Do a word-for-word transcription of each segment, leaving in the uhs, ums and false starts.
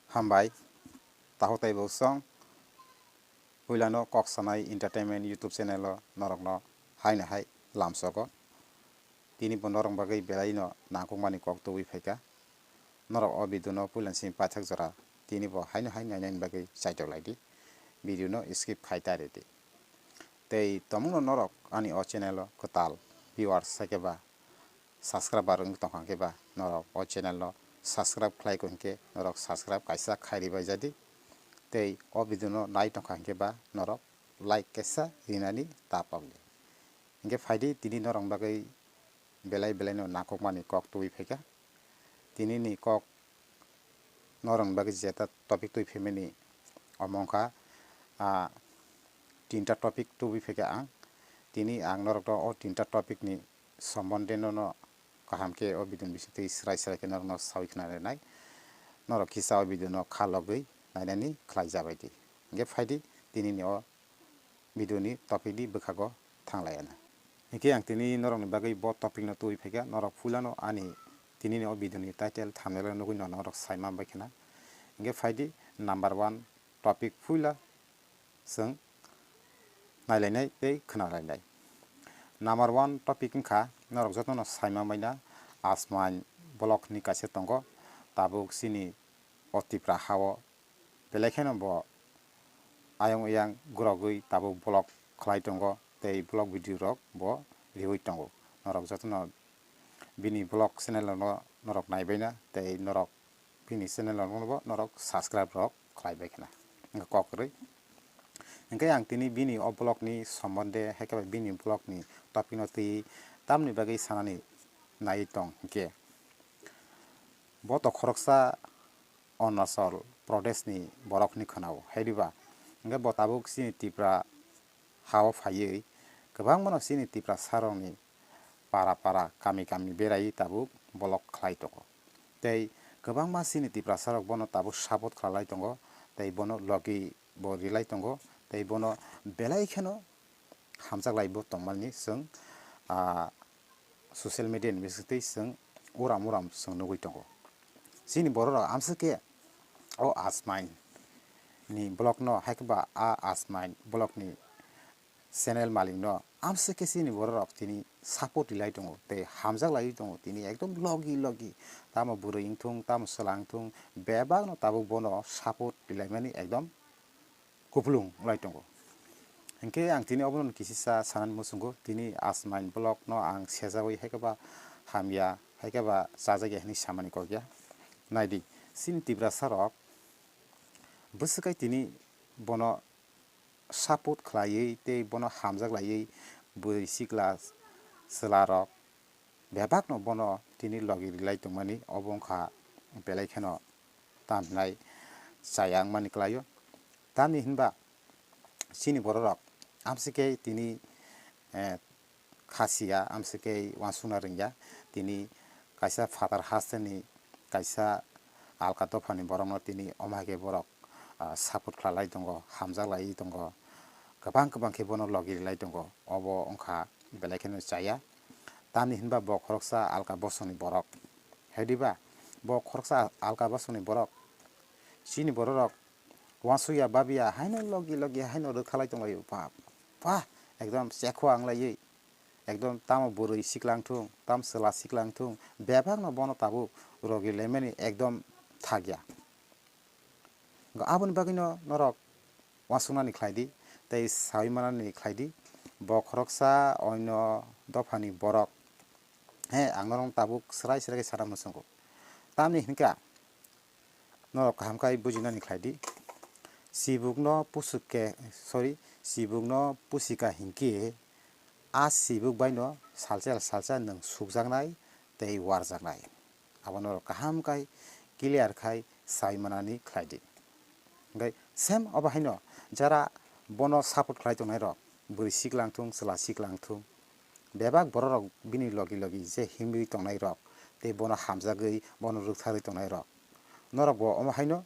Hambai, takhuk tei bwswng. Puilano Kok Sanai Entertainment YouTube channel o norokno haino hai lamsogo. Tini bo norok bagwi belaino nangkukmani kok tubui phaikha. Norok o video no puilani simi paithak jora tini bo haino hai nainani bagwi chaitok lai di. Video no skip khai ta ridi. Tei tomungno norok ani o channel o kwtal viewers hai khe ba subscriber wng tongkha hwnkhe ba norok o channel no subscribe khlai kho hwnkhe norok subscribe kaisa khai ribai jadi. Tei o video no nai tongkha hwnkhe ba norok like kaisa rinani ta pokdi. Hwnkhe phaidi tini norok bagwi belai belaino nangkukmani kok tubui phaikha. Tinini kok norokni bagwi jeta topic tubui phaimani omo wngkha, ah, tinta topic tubui phaikha ang. Tini ang norokno o tinta topic ni sombonde no, no kaham khe o video ni bisingtwi swrai swrai khe norokno saui khna rinai. Norok kisa o video no kha logwi nainani khlai jabai di. Hwnkhe phaidi tinini o video ni topic ni bwkhago thang lai anw. Hwnkhe ang tini norokni bagwi bo topic no tubui phaikha, norok puilano ani tinini o video ni title thumbnail o nugwi no norok sai man bai khna. Hwnkhe phaidi number one topic puila chwng nailainai tei khwnalainai. Number one topic wngkha norok jotono sai man baina Asmain block ni kaisa tongo, tabuk chini o Tipra ha o belai kheno bo ayang oyang gorogwi tabuk vlog khlai tongo tei vlog video rok bo riui tongo. Norok jotono bini vlog channel no norok naibaina tei norok bini channel no bo norok subscribe rok khlai bai khna wngkha kok kwrwi. Hwnkhe ang tini bini o vlog ni sombonde hai khe bini vlog ni topic no twi tamni bagwi sanani nai tong hwnkhe bo to khoroksa Arunachal Pradesh ni borok hinwi khwnao. Hai diba? Hwnkhe bo tabuk chini Tipra ha o phaiwi kwbangmano chini Tiprasa rokni para para, kami kami beraiwi tabuk vlog khlai tongo. Tei kwbangma chini Tiprasa rok bono tabuk support khlai tongo, tei bono logi bo rilai tongo, tei bono belai kheno hamjak laibo tongmani chwng, ah, social media ni bisingtwi chwng uram uram chwng nugwi tongo. Chini borok rok amswk khe o Asmain ni vlog no hai khe ba a Asmain vlog ni channel malik no amswk khe chini borok rok tini support rilai tongo tei hamjak laiwi tongo tini ekdom logi logi, tamo bwrwi wngthung tamo chwla wngthung bebak no tabuk bono support rilaimani ekdom kupulung wngwi tongo. Hinkhe ang tini obono kisisa sanani muchungo, tini Asmain vlog no ang sejagwi hai khe ba hamya, hai khe ba chajakya hinwi samani kok ya. Naidi, chini Tiprasa rok bwswk kai tini bono support khlaiwi tei bono hamjak laiwi bwrwi sikla chwla rok bebakno bono tini logi rilai tongmani obo wngkha belai kheno tamo hinai chaya wngmani kwlaio. Tamni hinba chini bororok amsike tini, eh, khasiya, amsike uansukna rwngya, tini kaisa phatar hasteni kaisa alka dophani borokno tini omo hai khe borok, ah, support khlai lai tongo, hamjak lai tongo, kwbang kwbang khe bono logi rilai tongo, obo wngkha belai kheno chaya. Tamni hinba bo khoroksa alka bosongni borok. Hai diba? Bo khoroksa alka bosongni borok. Chini bororok uansukya babya haino logi logi haino rwkhalai tonglaio. Ba, ba, ekdom chekhoa wnglaiwi. Ekdom tamo bwrwi siklang thung, tamo chwla siklang thung, bebakno bono tabuk logi laimani ekdom thakya. Aboni bagwino norok uansuknani khlai di, tei saui manani khlai di, bo khoroksa oino dophani borok. He, ang norok tabuk swrai swrai khe sana muchungo. Tamni hinkha norok kaham khai bujinani khlai di. Sibukno pusuk khe, sorry, sibukno pusika hinkhe a sibuk baino salsa salsa nwng sukjaknai tei warjaknai. Abono kaham khai clear khai sai manani khlai di. Hingke same obo haino jara bono support khlai tongnai rok, bwrwi siklang thung, chwla siklang thung, bebak borok rok bini logi logi je himwi tongnai rok tei bono hamjagwi bono rwktharwi tongnai rok, norok bo omo haino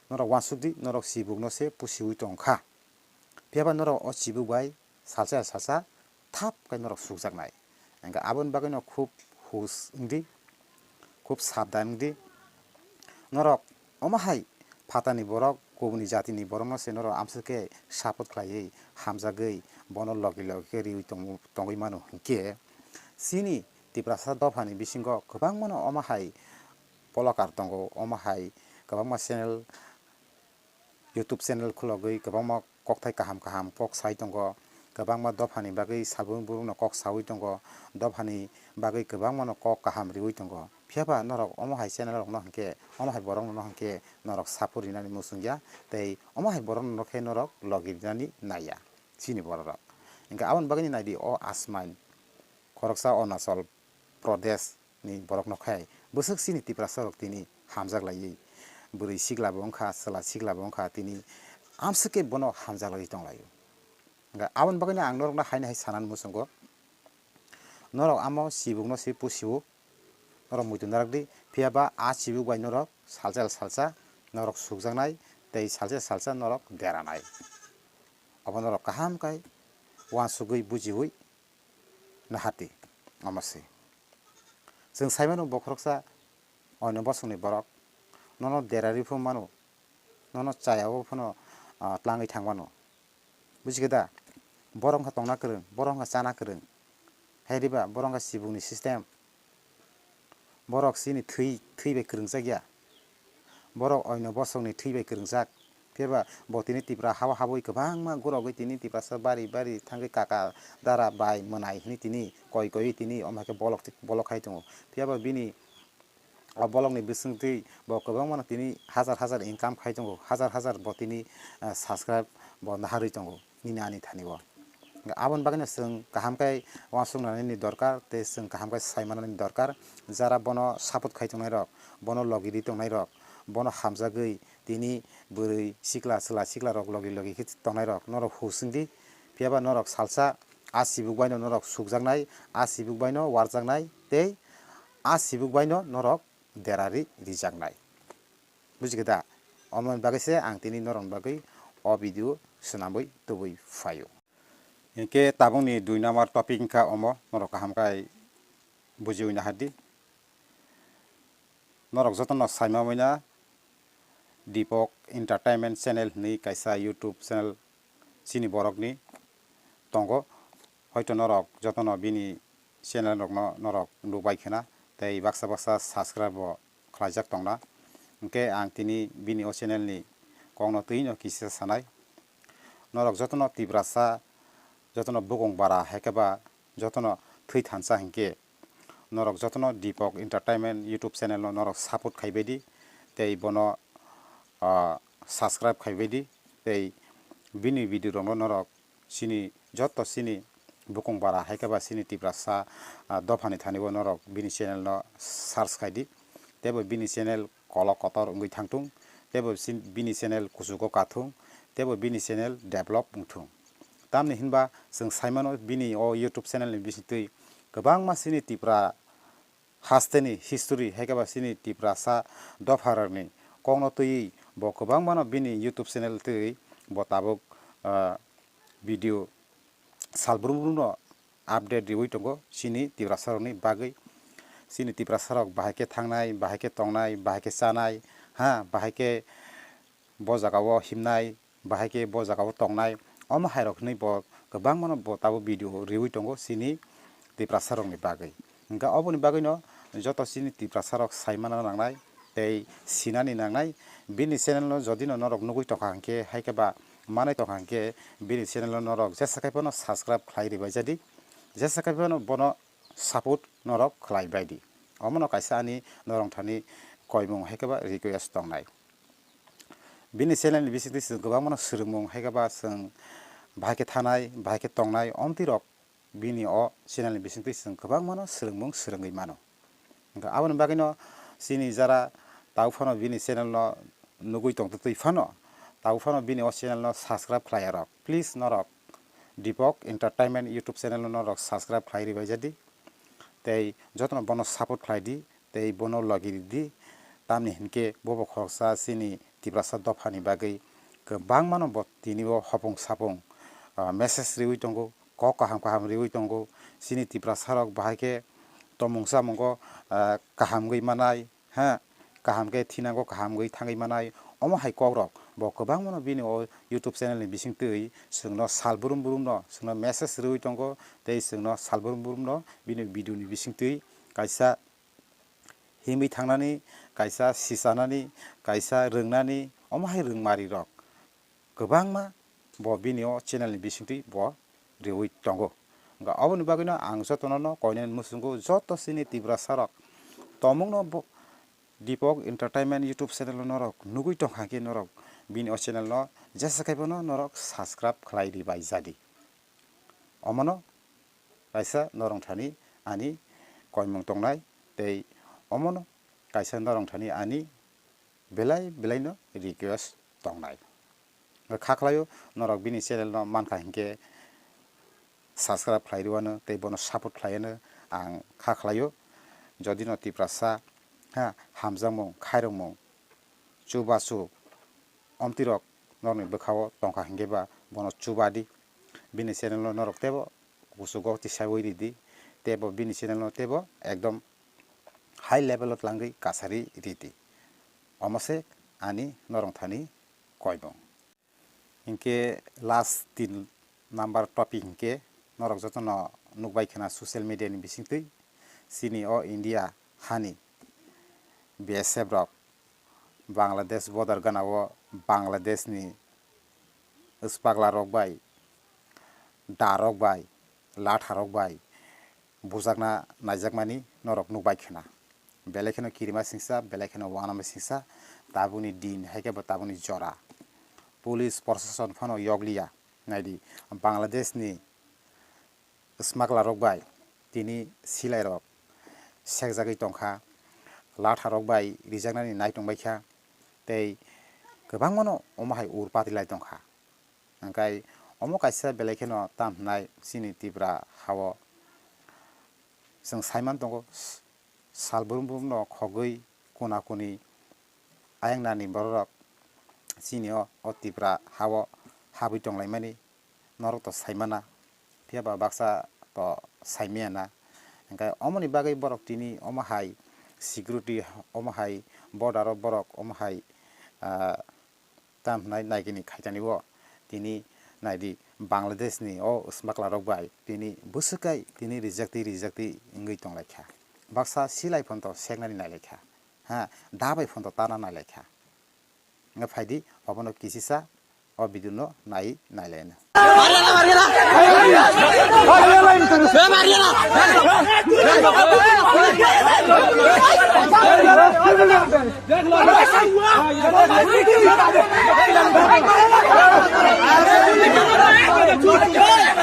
norok uansuk di, norok sibuk no se pusiui tong kha. Phiya ba norok o sibuk bai salsa salsa thap khe norok sukjaknai. Hingke aboni bagwino khub hus wngdi, khub sabdan wngdi. Norok omo hai phatani borok, kubuni jatini borokno se norok amswk khe support khlaiwi, hamjagwi, bono logi logi khe riwi tong-, tongwi mano hinkhe, chini Tiprasa dophani bisingo kwbangmano omo hai polokar tongo, omo hai kwbangma channel, YouTube channel khulogwi kwbangma kokthai kaham kaham kok sai tongo, kwbangma dophani bagwi sabun burukno kok saui tongo, dophani bagwi kwbangmano kok kaham riui tongo. Phiya ba norok omo hai channel rokno hinkhe, omo hai borok rokno hinkhe norok support rinani muchung ya, tei omo hai borok rokno khe norok logi rinani nai ya chini borok rok. Hinkhe aboni bagwi nai di, o Asmai khoroksa Arunachal Pradesh ni borok no khai bwswk chini Tiprasa rok tini hamjak laiwi, bwrwi sikla bo wngkha, chwla sikla bo wngkha, tini amswk khe bono hamjak laiwi tong lai o. Hinkhe aboni bagwi no ang norok no haino hai sanani muchungo, norok amo chibuk no se pusi o, norok muitu narak di, phiya ba a chibuk bai norok salsa salsa norok sukjaknai tei salsa salsa norok deranai. Obo norok kaham khai uansugwi bujiwi nahati, omo se. Chwng sai mano, bo khoroksa oino bosongni borok, nono derari phano mano, nono chaya o phano, ah, tlangwi thang mano. Buji khe da? Borok wngkha tongna kwrwng, borok wngkha chana kwrwng. Hai riba, borok wngkha chibukni system. Borok chini thwi, thwi bai kwrwngjak ya. Borok oino bosongni thwi bai kwrwngjak. Phiya ba bo tini Tipra hao habwi kwbangma gurogwi tini Tiprasa bari bari thangwi kaka dara bai mwnai hwnwi tini koi koiwi tini omo hai khe bolok, bolok khai tongo. Phiya ba bini o bolokni bisingtwi bo kwbangmano tini hajar hajar income khai tongo, hajar hajar bo tini, ah, subscribe bo naharwi tongo. Nini ani thani o. Aboni bagwino chwng kaham khe uansuk nanani dorkar tei chwng kaham khe sai manani dorkar. Jara bono support khai tongnai rok, bono logi ri tongnai rok, bono hamjagwi tini bwrwi sikla, chwla sikla rok logi logi khe tongnai rok norok husing di. Phiya ba norok salsa a chibuk bai no norok sukjaknai, a chibuk bai no warjaknai tei a chibuk bai no norok derari rijaknai. Buji khe da? Omoni bagwi se ang tini norokni bagwi o video swnamwi tubui phaio. Hinkhe tabukni dui number topic wngkha omo, norok kaham khai bujiwi nahardi. Norok jotono saima muina Deepak Entertainment Channel hwnwi kaisa YouTube channel chini borokni tongo. Hoito norok jotono bini channel rokno norok nukbai khna tei baksa baksa subscribe bo khlaijak tongna. Hinkhe ang tini bini o channel ni kokno twino kisa sanai. Norok jotono Tiprasa, jotono bukung bara hai khe ba jotono thwi thansa hinkhe norok jotono Deepak Entertainment YouTube channel no norok support khai bai di tei bono, ah, subscribe khai bai di tei bini video rokno norok chini joto chini bukung bara hai khe ba chini Tiprasa, ah, dophani thani bo norok bini channel no search khai di tei bo bini channel kolok kotor wngwi thangthung, tei bo sin-, bini channel kuchugo kathung, tei bo bini channel develop wngthung. Tamni hinba chwng saimano bini o YouTube channel ni bisingtwi kwbangma chini Tipra hasteni history hai khe ba chini Tiprasa dopharokni kokno twiwi bo kwbangmano bini YouTube channel twiwi bo tabuk, ah, video sal brum brumno update riwi tongo chini Tiprasarokni bagwi. Chini Tiprasarok bahai khe thangnai, bahai khe tongnai, bahai khe chanai, ha, bahai khe bo jagao himnai, bahai khe bo jagao tongnai, omo hairok hwnwi bo kwbangmano bo tabuk video riwi tongo chini Tiprasarokni bagwi. Hwnkhe oboni bagwino joto chini Tiprasarok saimana nangnai tei sinani nangnai. Bini channel no jodi no norok nugwi tongkha hinkhe, hai khe ba manwi tongkha hinkhe, bini channel no norok jesa khai phano subscribe khlai rwbaijadi, jesa khai phano bono support norok khlai baidi. Omono kaisa ani norok thani koimung hai khe ba request tongnai. Bini channel ni bisingtwi chwng kwbangmano swrwngmung hai khe ba chwng bahai khe thanai, bahai khe tongnai, omtwi rok bini o channel ni bisingtwi chwng kwbangmano swrwngmung swrwngwi mano. Hwnkhe aboni bagwino chini jara tabuk phano bini channel no nugwi tongtwtwi phano, tabuk phano bini o channel no subscribe khlaiya rok, please norok Deepak Entertainment YouTube channel no norok subscribe khlai rwbaijadi. Tei jotono bono support khlai di, tei bono logi ridi. Tamni hinkhe bobo khoroksa chini Tiprasa dophani bagwi kwbangmano bo tini bo hopung sapung, ah, message riwi tongo, kok kaham kaham riwi tongo. Chini Tiprasarok bahai khe tomung samungo, ah, kaham wngwi manai, ha, kaham khe thinango kaham wngwi thangwi manai, omo hai kokrok bo kwbangmano bini o YouTube channel ni bisingtwi chwngno sal brum brumno chwngno message rwui tongo tei chwngno sal brum brumno bini video ni bisingtwi kaisa himwi thangnani, kaisa sichanani, kaisa rwngnani, omo hai rwngmarirok kwbangma bo bini o channel ni bisingtwi bo riui tongo. Hwnkhe oboni bagwino ang jotono no koinani muchungo joto chini Tiprasa rok tongmungno bo Deepak Entertainment YouTube channel o norok nugui tongkha khe norok bini o channel no jesa khai bono norok subscribe khlai di bai jadi. Omono kaisa norong thani ani koimung tongnai tei omono kaisa norong thani ani belai belaino request tongnai. Kha khlaio norok bini channel no mankha hinkhe subscribe khlai rwano tei bono support khlaiano ang kha khlaio. Jodi no Tiprasa ha hamjakmung khairokmung chubachu omtirok norokni bwkhao tongkha hinkhe ba bono chubadi bini channel no norok teibo kuchugo tisaiwi ridi teibo bini channel no teibo ekdom high level o tlangwi kasari ridi. Omo se ani norong thani koimung. Hinkhe last tin number topic hinkhe norok jotono nukbai khna social media ni bisingtwi chini o India hani B S F rok Bangladesh border gana o Bangladesh ni swpakla rok bai, da rok bai, latha rok bai bujakna naijakmani norok nukbai khna. Belai kheno kirima singsa, belai kheno wanama singsa, tabukni din hai khe bo tabukni jora. Police proshashan phano yokliya. Naidi, Bangladesh ni smuggler rok bai tini silai rok sekjagwi tongkha, latha rok bai rijaknani nai tongbaikha, tei kwbangmano omo hai ur patilai tongkha. Hwnkhe omo kaisa belai kheno tam hwnai chini Tripura hao chwng saiman tongo, sal brum brum no khogwi kuna kuni ayang nani borok rok chini o, o Tripura hao habwi tonglaimani norok to saimana, phiya ba baksa to saimaya na. Hwnkhe omoni bagwi borok tini omo hai security, omo hai border o borok omo hai, ah, tam hwnai naigini khaitani o tini naidi Bangladesh ni o smuggler rok bai tini bwswk kai tini rijaktwi rijaktwi wngwi tonglaikha. Baksa silai phano to seknani nailaikha, ha, da bai phano to tana nailaikha. Wngkha phaidi obono kisisa o video no nai nailaina.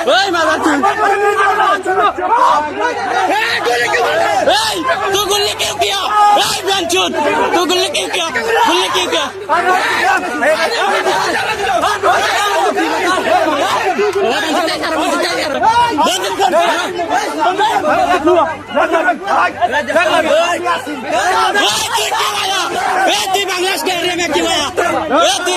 Oi, mama tu. Ei, tu gulli kyun kiya? Ei, banchut, tu gulli kyun kiya? Gulli kyun kiya? ए, तू बांग्लादेश में क्यों आया? ए, तू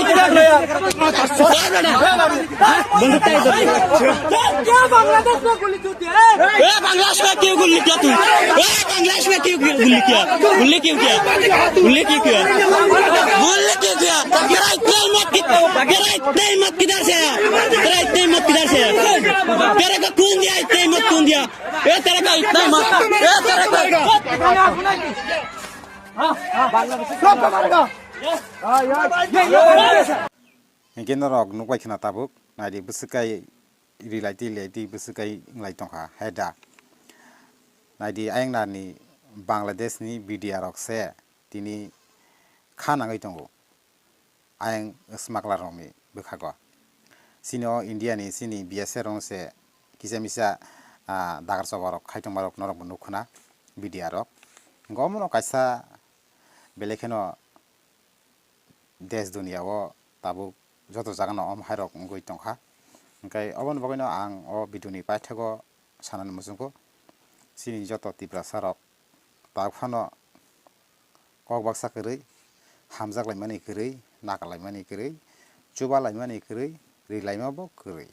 क्या बांग्लादेश में गोली क्यों दिया? ए, बांग्लादेश में क्यों गोली किया तू? ए, बांग्लादेश में क्यों गोली किया? गोली क्यों किया? गोली क्यों किया? गोली क्यों किया? तेरा इतना हिम्मत कित-, तेरा इतना हिम्मत किधर से आया? तेरा इतना हिम्मत किधर से आया? तेरे को कौन दिया इतना हिम्मत, कौन दिया? ए, तेरे को इतना हिम्मत, ए, तेरे को Hinkhe norok nukbai khna tabuk, naidi bwswk kai rilai twi lai twi bwswk kai wnglai tongkha, hai da? Naidi ayang nani Bangladesh ni B D R rok se tini kha nangwi tongo ayang smuggler rokni bwkhago. Chini o India ni chini B S F rok se kisa misa, ah, dagar choba rok khai tongma rok norok bo nuk khna B D R rok. Hwnkhe omono kaisa belai kheno desh duniya o tabuk joto jaga no omo hai rok wngwi tongkha. Hwnkhe oboni bagwi no ang o video ni paithago sanani muchungo chini joto Tiprasa rok tabuk phano kok baksa kwrwi, hamjak laimani kwrwi, nakar laimani kwrwi, chuba laimani kwrwi, ri laima bo kwrwi.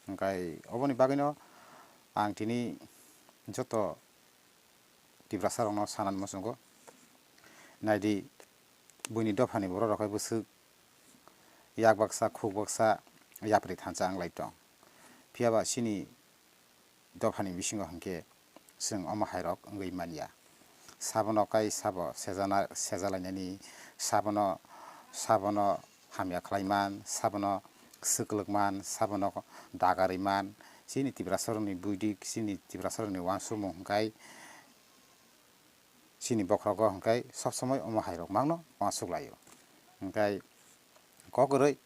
Hwnkhe oboni bagwi no ang tini joto Tiprasa rokno sanani muchungo. Naidi, Buini dophani borok rok hai bwswk yak baksa, khuk baksa, yapri thansa wnglai tong. Phiya ba chini dophani bisingo hwnkhe chwng omo hai rok wngwi manya. Sabono kai sabo sejana-, sejalainani, sabono, sabono hamya khlai man, sabono swkwlwk man, sabono dagarwi man. Chini Tiprasa rokni buidik, chini Tiprasa rokni uansukmung hwnkhe chini bokhorogo hwnkhe sob somoi omo hai rok mangno uansuk laio. Hwnkhe kok kwrwi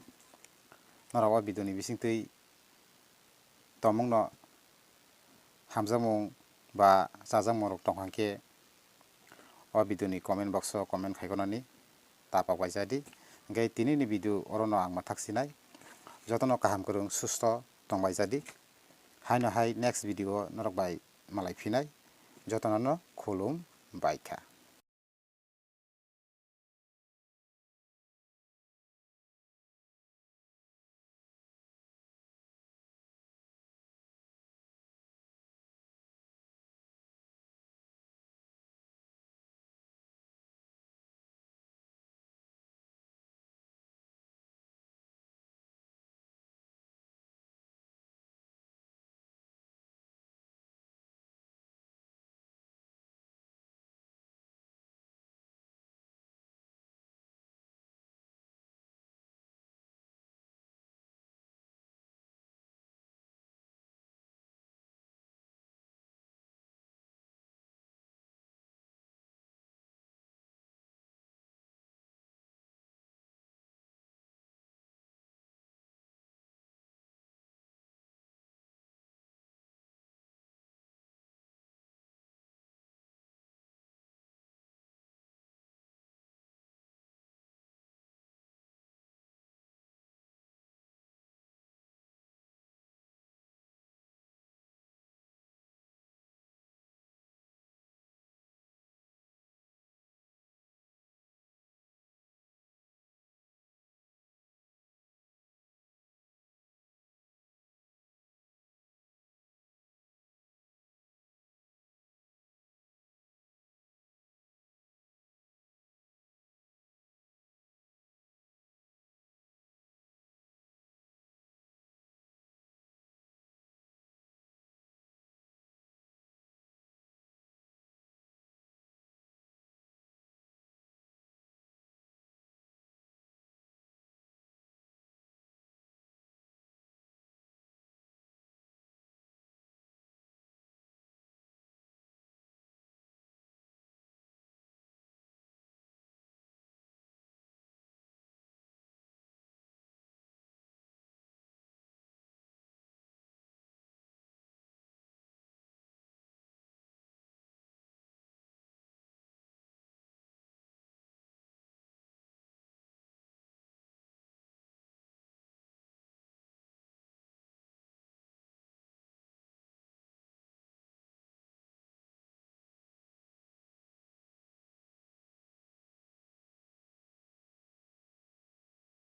norok o video ni bisingtwi tongmungno hamjakmung ba chajakmung rok tong kha khe o video ni comment box o comment khai gonani tapak bai jadi. Hwnkhe tini ni video oro no ang mathak sinai, jotono kaham kwrwng susto tong bai jadi. Haino hai next video o norok bai malai phinai, jotono no khulum bai kha.